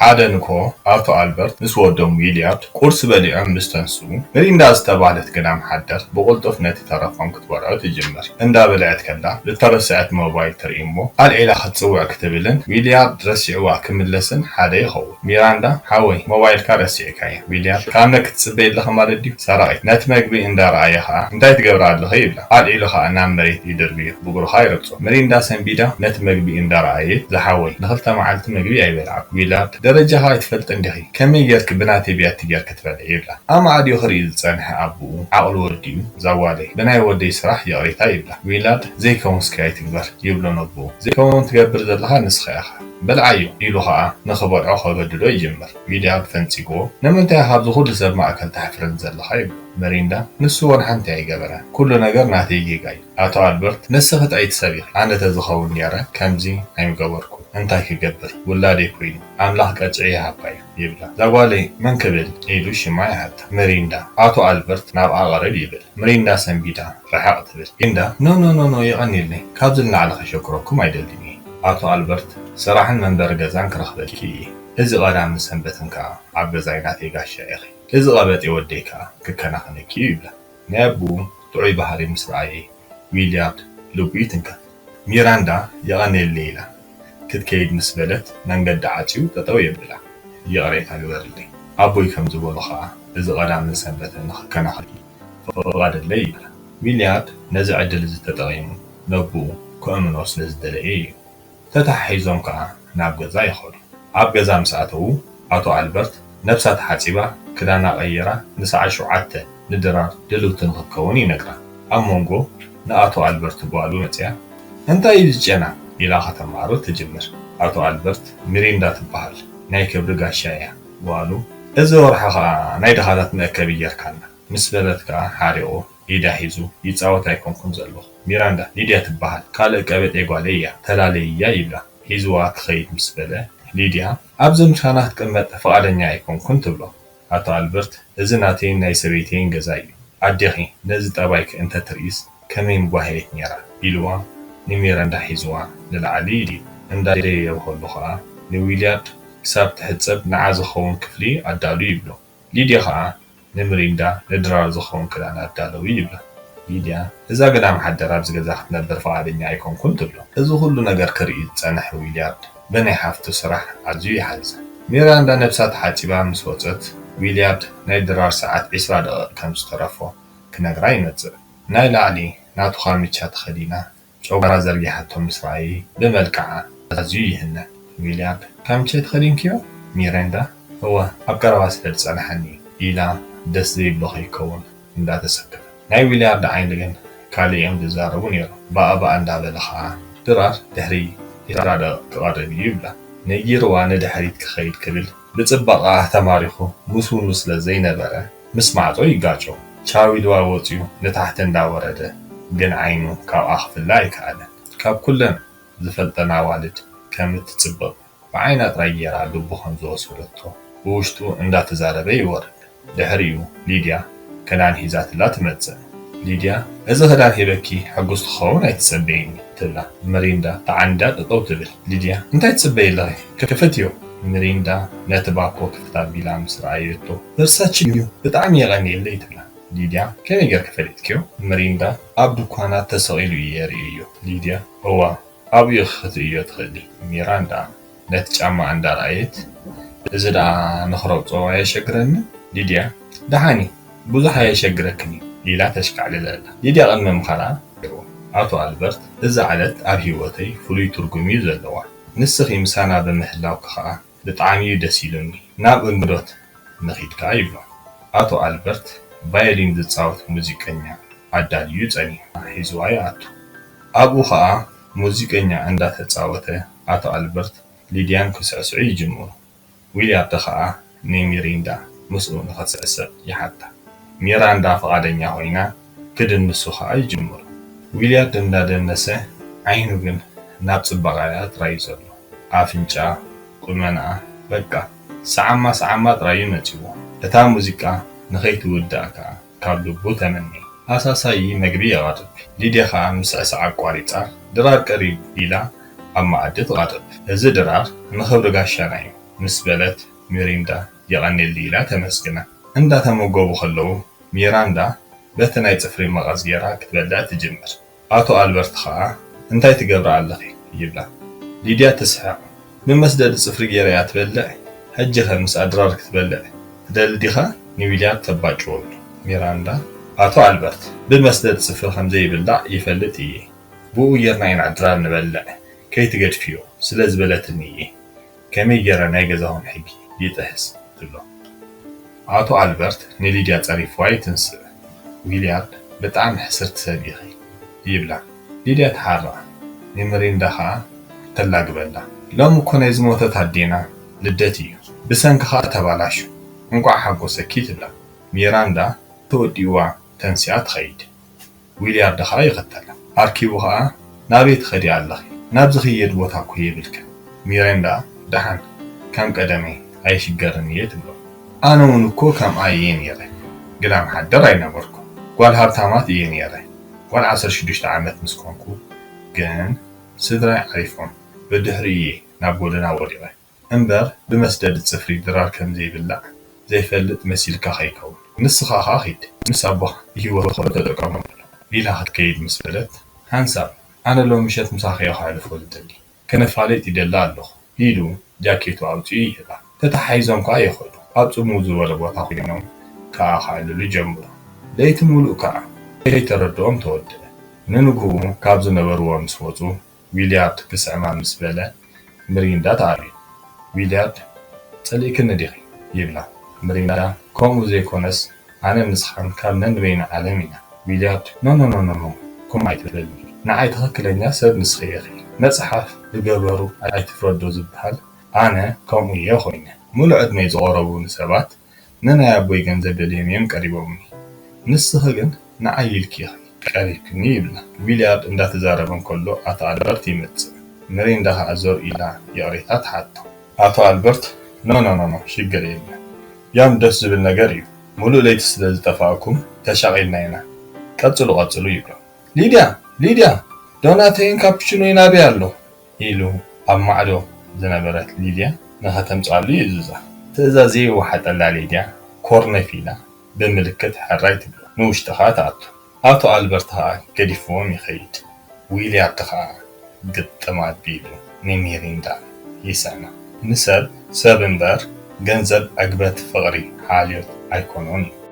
ሓደ ንግሆ ኣቶ ኣልበርት ምስ ወዶም ዊልያርድ ቁርሲ በሊዖም ምስ ተንስኡ፣ ሚሪንዳ ዝተባህለት ገዳም ሓደር ብቕልጡፍ ነቲ ተረፎም ክትበልዖ ትጅምር። እንዳ በልዐት ከላ ዝተረስዐት ሞባይል ትርኢ እሞ ኣልዒላ ክትጽውዕ ክትብልን ዊልያርድ ረሲዕዋ ክምለስን ሓደ ይኸውን። ሚራንዳ፣ ሓወይ፣ ሞባይልካ ረሲዕካያ። ዊልያርድ፣ ካብ መን ክትጽበይ ኣለኺ ማለት ድዩ? ሰራቒት። ነቲ መግቢ እንዳ ረኣየ ኸኣ፣ እንታይ ትገብሪ ኣለኺ? ይብላ። ኣልዒሉ ኸኣ ናብ መሬት ይድርብዮ፣ ብእግሩ ኸኣ ይረግጾ። ሚሪንዳ ሰንቢዳ ነቲ መግቢ እንዳ ረኣየት፣ ዝሓወይ፣ ንኽልተ መዓልቲ መግቢ ኣይበልዓኩ። ዊልያርድ፣ ደረጃኺ ኣይትፈልጥን ዲኺ? ከመይ ጌርኪ ብናተይ ቢያቲ ጌርኪ ትበልዒ? ይብላ። ኣማዕድዩ ክርኢ ዝጸንሐ ኣቦኡ፣ ዓቕሉ ወዲኡ፣ ዛጓለይ፣ ብናይ ወደይ ስራሕ ይቕሬታ ይብላ። ዊልያርድ፣ ዘይከውን እስከ ኣይትግበር፣ ይብሎ ነቦኡ። ዘይከውን ትገብር ዘለኻ ንስኻ ኢኻ። በልዓዮ፣ ኢሉ ኸኣ ንኽበልዖ ከገድዶ ይጅምር። ዊልያርድ ፈንጺግዎ፣ ንምንታይ ኢኻ ኣብዚ ኩሉ ሰብ ማእከል ተሕፍረኒ ዘለኻ? ይብሎ። መሪንዳ፣ ንሱ ወላ ሓንቲ ኣይገበረን። ኩሉ ነገር ናተይ ጌጋ እዩ። ኣቶ ኣልበርት፣ ንስኺ ጥዕይቲ ሰብ ኢኺ። ኣነ ተዝኸውን ነይረ፣ ከምዚ ኣይምገበርኩን። እንታይ ክገብር? ውላደይ ኮይኑ። ኣምላኽ ቀጽዒ ይሃብካ እዩ፣ ይብላ። ዛጓለይ መን ክብል? ኢሉ ሽማ ይሓታ። መሪንዳ፣ ኣቶ ኣልበርት ናብኣ ቀረብ ይብል። ሚሪንዳ ሰንቢዳ ርሕቕ ትብል። ሊንዳ፣ ኖ፣ ኖ፣ ኖ፣ ኖ፣ የቐንየለይ። ካብዚ ንላዕሊ ከሸግረኩም ኣይደልን እየ። ኣቶ ኣልበርት፣ ስራሕን መንበሪ ገዛን ክረኽበልኪ እየ። እዚ ቀዳምን ሰንበትን ከኣ ኣብ ገዛይ ናተይ ጋሻ ኢኺ። እዚ ቀበጤ ወደይ ከኣ ክከናኸነኪ እዩ ይብላ። ናይ ኣቦኡ ጥዑይ ባህሪ ምስ ረኣየ፣ ዊልያርድ ልቡ ይትንከፍ። ሚራንዳ፣ የቐንየለይ ኢላ ክትከይድ ምስ በለት፣ መንገዲ ዓጽዩ ጠጠው የብላ። ይቕሬታ ግበርለይ። ኣቦይ ከም ዝበሎ ከኣ፣ እዚ ቀዳምን ሰንበትን ንኽከናኸነኪ ፍቓደለይ ይብላ። ዊልያርድ ነዚ ዕድል እዚ ተጠቒሙ ነቦኡ ከእምኖ ስለ ዝደለየ እዩ። ተተሓሒዞም ከኣ ናብ ገዛ ይኸዱ። ኣብ ገዛ ምስ ኣተዉ፣ ኣቶ ኣልበርት ነብሳ ተሓጺባ፣ ክዳና ቀይራ፣ ንሰዓት ሸውዓተ ንድራር ድልውቲ ንኽትከውን ይነግራ። ኣብ መንጎ ንኣቶ ኣልበርት ጓሉ መጺኣ፣ "እንታይ እዩ እዚ ጨና?" ኢላ ከተማርር ትጅምር። ኣቶ ኣልበርት፣ "ሚሪንዳ ትበሃል፣ ናይ ክብሪ ጋሻ እያ ጓሉ። እዚ ወርሒ ኸኣ ናይ ድኻታት መእከቢ ጌርካና" ምስ በለት ከኣ ሓሪቑ ኢዳ ሒዙ፣ "ይጻወት ኣይኮንኩን ዘለኹ። ሚራንዳ፣ ሊድያ ትበሃል ካልእ ቀበጤ ጓለይ እያ፣ ተላለይያ" ይብላ። ሒዝዋ ክኸይድ ምስ በለ፣ ሊድያ፣ "ኣብዚ ምሳና ክትቅመጥ ፍቓደኛ ኣይኮንኩን" ትብሎ። ኣቶ ኣልበርት፣ "እዚ ናተይን ናይ ሰበይተይን ገዛ እዩ። ኣዴኺ ነዚ ጠባይኪ እንተ ትርእይስ ከመይ ምጓህየት ነይራ" ኢልዋ ንሚራንዳ ሒዝዋ ንላዕሊ ይድይብ። እንዳደየበ ከሎ ኸኣ ንዊልያርድ ክሳብ ትሕጸብ ንዓ ዝኸውን ክፍሊ ኣዳሉ ይብሎ። ሊድያ ኸኣ ንሚሪንዳ ንድራር ዝኸውን ክዳን ኣዳለዊ ይብላ። ሊድያ፣ "እዛ ገዳም ሓደር ኣብዚ ገዛ ክትነብር ፍቓደኛ ኣይኮንኩን" ትብሎ። እዚ ኹሉ ነገር ክርኢ ዝጸንሐ ዊልያርድ ብናይ ሓፍቱ ስራሕ ኣዝዩ ይሓዝን። ሚራንዳ ነብሳ ተሓጺባ ምስ ወጸት፣ ዊልያርድ ናይ ድራር ሰዓት ዕስራ ደቂቕ ከም ዝተረፎ ክነግራ ይመጽእ። ናይ ላዕሊ ናቱ ካምቻ ተኸዲና ጨጓራ ዘርጊሓቶ ምስ ረኣየ ብመልክዓ ኣዝዩ ይህነ። ዊልያርድ፣ "ካምቻይ ተኸዲንክዮ?" ሚራንዳ፣ "እወ፣ ኣብ ቀረባ ስለ ዝጸንሓኒ" ኢላ ደስ ዘይብሎ ከይከውን እንዳተሰከፈ። ናይ ዊልያርድ ዓይኒ ግን ካልእ እዮም ዝዛረቡ ነይሮም። ባእ ባእ እንዳበለ ኸኣ፣ "ድራር ድሕሪ ዕስራ ደቂቕ ክቐርብ እዩ" ይብላ። ነጊርዋ ንድሕሪት ክኸይድ ክብል ብጽባቐኣ ተማሪኹ ምስውኑ ስለ ዘይነበረ፣ ምስ ማዕጾ ይጋጮ። ቻው ኢልዋ ወጺኡ ንታሕቲ እንዳወረደ ግን ዓይኑ ካብኣ ክፍለ ኣይከኣለን። ካብ ኩለን ዝፈልጠን ኣዋልድ ከም እትጽብቕ ብዓይና ጥራይ ጌራ ልቡ ከም ዝወሰደቶ ብውሽጡ እንዳተዛረበ ይወርድ። ድሕሪኡ ሊድያ ክዳን ሒዛትላ ትመጽእ። ሊድያ፣ "እዚ ክዳን ሂበኪ ሕጉስ ክኸውን ኣይትጸበይኒ" ትብላ። ሚሪንዳ ተዓንዳ ጠጠው ትብል። ሊድያ፣ "እንታይ ትጽበይ ኣለኺ? ክፈትዮ!" ሚሪንዳ ነቲ ባኮ ክፈት ኣቢላ ምስ ረኣየቶ፣ "ቨርሳቺ እዩ፣ ብጣዕሚ የቐንየለይ" ትብላ። ሊድያ፣ "ከመይ ጌርኪ ፈሊጥክዮ?" ሚሪንዳ፣ "ኣብ ድኳናት ተሰቒሉ እየ ርእየዮ" ሊድያ፣ "እዋ፣ ኣብኡ ኢኺ ክትርእዮ ትኽእሊ" ሚራንዳ ነቲ ጫማ እንዳረኣየት፣ "እዚ ደኣ ንኽረግጾ ኣየሸግረንን?" ሊድያ፣ "ደሓን እዩ፣ ብዙሕ ኣየሸግረክን እዩ" ኢላ ተሽካዕልለላ። ሊድያ ቅድሚ ምኻዳ፣ "ኣቶ ኣልበርት፣ እዛ ዕለት ኣብ ህይወተይ ፍሉይ ትርጉም እዩ ዘለዋ። ንስኺ ምሳና ብምህላውኪ ኸኣ ብጣዕሚ እዩ ደስ ኢሉኒ። ናብ እንግዶት ንኺድ ከኣ" ይብሎ። ኣቶ ኣልበርት ቫዮሊን ዝጻወት ሙዚቀኛ ኣዳልዩ ጸኒሑ ሒዝዋ ይኣቱ። ኣብኡ ኸኣ ሙዚቀኛ እንዳተጻወተ ኣቶ ኣልበርት ሊድያን ክስዕስዑ ይጅምሩ። ዊልያርድ ኸኣ ንሚሪንዳ ምስኡ ንኽትስዕስዕ ይሓታ። ሚራንዳ ፍቓደኛ ኾይና ክድንሱ ኸኣ ይጅምሩ። ዊልያርድ እንዳደነሰ ዓይኑ ግን ናብ ጽባቐኣ ጥራይ እዩ ዘሎ። ኣፍንጫ፣ ቁመናኣ፣ በቃ ሰዓማ ሰዓማ ጥራይ እዩ መጺዎ። እታ ሙዚቃ ንኸይትውዳእ ከኣ ካብ ልቡ ተመንየ። ኣሳሳዪ መግቢ የቐርብ። ሊድያ ኸኣ ምስዕሳዕ ኣቋሪጻ፣ "ድራር ቀሪቡ" ኢላ ኣብ መኣዲ ትቐርብ። "እዚ ድራር ንኽብሪ ጋሻና እዩ፣ ምስ በለት፣ ሚሪንዳ የቐኔልኪ ኢላ ተመስግና። እንዳተመገቡ ከለዉ፣ ሚራንዳ በቲ ናይ ጽፍሪ መቐስ ገይራ ክትበልዕ ትጅምር። ኣቶ ኣልበርት ኸኣ፣ "እንታይ ትገብራ ኣለኺ?" ይብላ። ሊድያ ትስሕቕ። "ብመስደዲ ጽፍሪ ገይራ እያ ትበልዕ፣ ሕጂ ኸ ምስ ኣድራር ክትበልዕ ትደሊ ዲኻ?" ንዊልያርድ ተባጭወሉ። ሚራንዳ፣ "ኣቶ ኣልበርት፣ ብመስደዲ ጽፍሪ ከም ዘይብላዕ ይፈልጥ እየ። ብኡ ጌርና ኢና ኣድራር ንበልዕ፣ ከይትገድፍዮ ስለ ዝበለትኒ እየ። ከመይ ገይረ ናይ ገዛኹም ሕጊ ይጥሕስ?" ትብሎ። ኣቶ ኣልበርት ንሊድያ ጸሪፍዋ ይትንስእ። ዊልያርድ፣ "ብጣዕሚ ሕስርቲ ሰብ ኢኺ" ይብላ። ሊድያ ትሓርቕ፣ ንሚሪንዳ ኸኣ ተላግበላ። "ሎሚ እኮ ናይ ዝሞተት ኣዴና ልደት እዩ፣ ብሰንኪ ኸኣ ተባላሹ፣ እንቋዕ ሓጎሰኪ" ትብላ። ሚራንዳ ተወዲእዋ ተንሲኣ ትኸይድ። ዊልያርድ ኸኣ ይኸተላ። ኣርኪቡ ኸኣ፣ "ናበይ ትኸዲ ኣለኺ? ናብ ዝኽየድ ቦታ እኮ የብልክን።" ሚራንዳ፣ "ደሓን፣ ከም ቀደመይ ኣይሽገርን እየ" ትብሎ። "ኣነ እውን እኮ ከምኣ እየ ነይረ፣ ግን ኣምሓደር ኣይነበርኩ። ጓል ሃብታማት እየ ነይረ፣ ጓል ዓሰርተ ሽዱሽተ ዓመት ምስ ኮንኩ ግን ስድራይ ዓሪፎም፣ ብድሕሪኡ እየ ናብ ጎደና ወዲቐ። እምበር ብመስደዲ ጽፍሪ ድራር ከም ዘይብላዕ ዘይፈልጥ መሲልካ ከይከውን። ንስኻ ኸኣ ኺድ፣ ምስ ኣቦኻ ብህይወት ኾሎ ተጠቀመሉ" ኢላ ክትከይድ ምስ በለት፣ ሓንሳብ፣ "ኣነ ሎሚ ምሸት ምሳኺ እየ ከሕልፎ ዝደሊ፣ ከነፋልጥ ይደሊ ኣለኹ" ኢሉ ጃኬቱ ኣውጺኡ ይህባ። ተተሓሒዞም ከኣ ይኸዱ። ኣብ ጽምው ዝበለ ቦታ ኮይኖም ከኣ ከዕልሉ ይጀምሩ። ለይቲ ምሉእ ከኣ ከይተረድኦም ተወደአ። ንንግሆ ካብ ዝነበርዎ ምስ ወጹ፣ ዊልያርድ ክስዕማ ምስ በለ፣ ሚሪንዳ ተኣልዩ። ዊልያርድ፣ "ጸሊእክኒ ዲኺ?" ይብላ። ሚሪንዳ፣ "ከምኡ ዘይኮነስ፣ ኣነን ንስኻን ካብ ነንበይና ዓለም ኢና።" ዊልያርድ፣ "ኖ፣ ኖ፣ ኖ፣ ኖ፣ ኖ፣ ከምኡ ኣይትበሊ። ንዓይ ትኽክለኛ ሰብ ንስኺ ኢኺ። መጽሓፍ ብገበሩ ኣይትፍረዶ ዝበሃል፣ ኣነ ከምኡ እየ ኮይነ። ምሉእ ዕድመይ ዝቐረቡኒ ሰባት ንናይ ኣቦይ ገንዘብ ደልዮም እዮም ቀሪቦምኒ። ንስኺ ግን ንዓይ ኢልኪ ኢኺ ቀሪብክኒ" ይብላ። ዊልያርድ እንዳተዛረበ እንከሎ ኣቶ ኣልበርት ይመጽእ። ሚሪንዳ ከኣ ዞር ኢላ ይቕሬታ ትሓቶ። ኣቶ ኣልበርት፣ "ኖ፣ ኖ፣ ኖ፣ ኖ፣ ሽግር የለን። ያም ደስ ዝብል ነገር እዩ። ምሉእ ለይቲ ስለ ዝጠፋእኩም ተሻቒልና ኢና። ቀጽሉ፣ ቀጽሉ" ይብሎ። "ሊድያ፣ ሊድያ፣ ዶናተይን ካፑቺኖይን ኣበይ ኣሎ?" ኢሉ ኣብ ማዕዶ ዝነበረት ሊድያ ንኸተምጽኣሉ ይእዝዛ። ትእዛዝ ዘይወሓጠላ ሊድያ ኮርነፍ ኢላ ብምልክት ሕራይ ትብሎ። ንውሽጢ ኸኣ ትኣቱ። ኣቶ ኣልበርት ኸኣ ገዲፍዎም ይኸይድ። ዊልያርድ ኸኣ ግጥም ኣቢሉ ንሚሪንዳ ይስዕማ። ንሰብ ሰብ እምበር ገንዘብ ዕግበት ፍቕሪ ሓልዮት ኣይኮኖን እዩ።